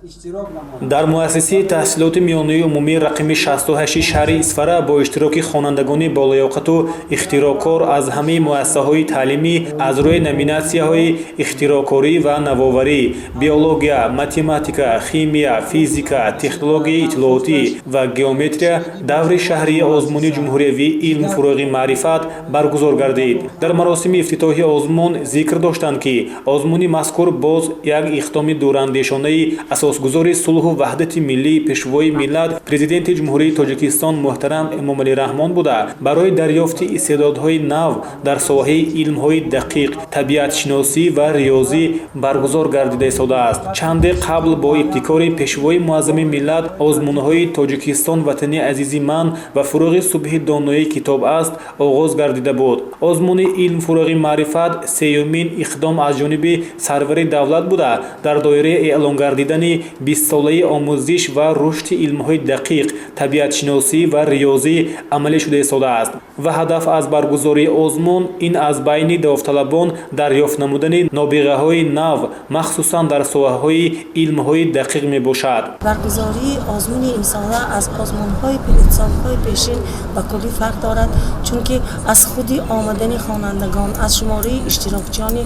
Иштирок намоянд. Дар муассисаи таҳсилоти миёнаи умумӣ рақами 68 шаҳри Исфара бо иштироки хонандагони болаёқату ихтироъкор аз ҳамаи муассисаҳои таълимӣ аз рӯи номинатсияҳои ихтироъкорӣ ва навоварӣ, биология, математика, химия, физика, технологияи иттилоотӣ ва геометрия даври шаҳрии озмуни ҷумҳуриявии «Илм фурӯғи маърифат» баргузор гардид. Дар маросими ифтитоҳи озмун зикр доштанд, ки озмуни мазкур боз як иқдоми дурандешонаи асосгузори сулҳу ваҳдати миллӣ, Пешвои миллат, Президенти Ҷумҳурии Тоҷикистон муҳтарам Эмомалӣ Раҳмон буда, барои дарёфти истеъдодҳои нав дар соҳаи илмҳои дақиқ, табиатшиносӣ ва риёзӣ баргузор гардида истодааст. Чанде қабл бо ибтикори Пешвои муаззами миллат озмунҳои «Тоҷикистон ватани азизи ман» ва «Фурӯғи субҳи доноӣ китоб аст» оғоз гардида буд. Озмуни «Илм фурӯғи маърифат» сеюмин иқдом аз ҷониби сарвари давлат буда, дар доираи эълон гардидани 20-солаи омӯзиш ва рушди илмҳои дақиқ, табиатшиносӣ ва риёзӣ амалӣ шуда истодааст ва ҳадаф аз баргузории озмун ин аз байни довталабон дарёфт намудани нобиғаҳои нав, махсусан дар соҳаҳои илмҳои дақиқ мебошад. Баргузории озмуни имсола аз озмунҳои солҳои пешин ба куллӣ фарқ дорад, чунки аз худи омадани хонандагон, аз шумораи иштирокчиёни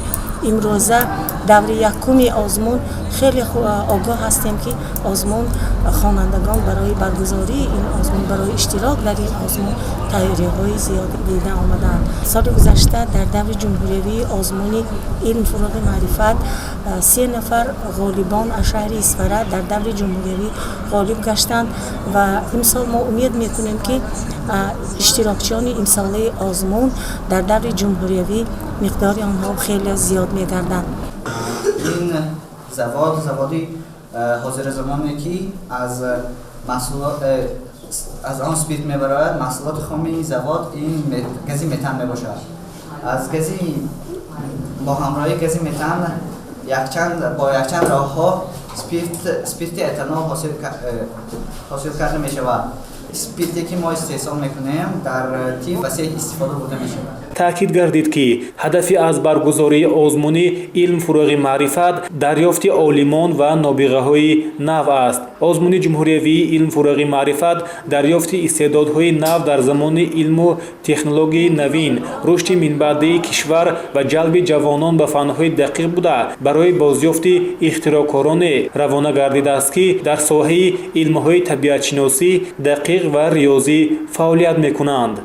имрӯза даври якуми озмун хеле огоҳ ҳастем, ки озмун хонандагон барои баргузории ин озмун, барои иштирок дар ин озмун тайёриҳои зиёд дида омадаанд. Соли гузашта дар даври ҷумҳуриявии озмуни «Илм фурӯғи маърифат» се нафар ғолибон аз шаҳри Исфара дар даври ҷумҳуриявӣ ғолиб гаштанд ва имсол мо умед мекунем, ки иштирокчиёни имсолаи озмун дар даври ҷумҳуриявӣ миқдори онҳо хеле зиёд мегарданд. Ин завод заводи ҳозиразамоне, ки аз маҳсулот аз он спирт мебарояд. Маҳсулоти хоми завод ин гази метан мебошад. Аз гази бо ҳамроҳии гази метан якчанд бо якчанд роҳҳо спирти этанол ҳосил карда мешавад. Спирте, ки мо истеҳсол мекунем, дар тиб васеъ истифода бурда мешавад. Таъкид гардид, ки ҳадафи аз баргузории озмуни «Илм фурӯғи маърифат» дарёфти олимон ва нобиғаҳои нав аст. Озмуни ҷумҳуриявии «Илм фурӯғи маърифат» дарёфти истеъдодҳои нав дар замони илму технологияи навин, рушди минбаъдаи кишвар ва ҷалби ҷавонон ба фанҳои дақиқ буда, барои бозёфти ихтироъкороне равона гардидааст, ки дар соҳаи илмҳои табиатшиносӣ, дақиқ ва риёзӣ фаъолият мекунанд.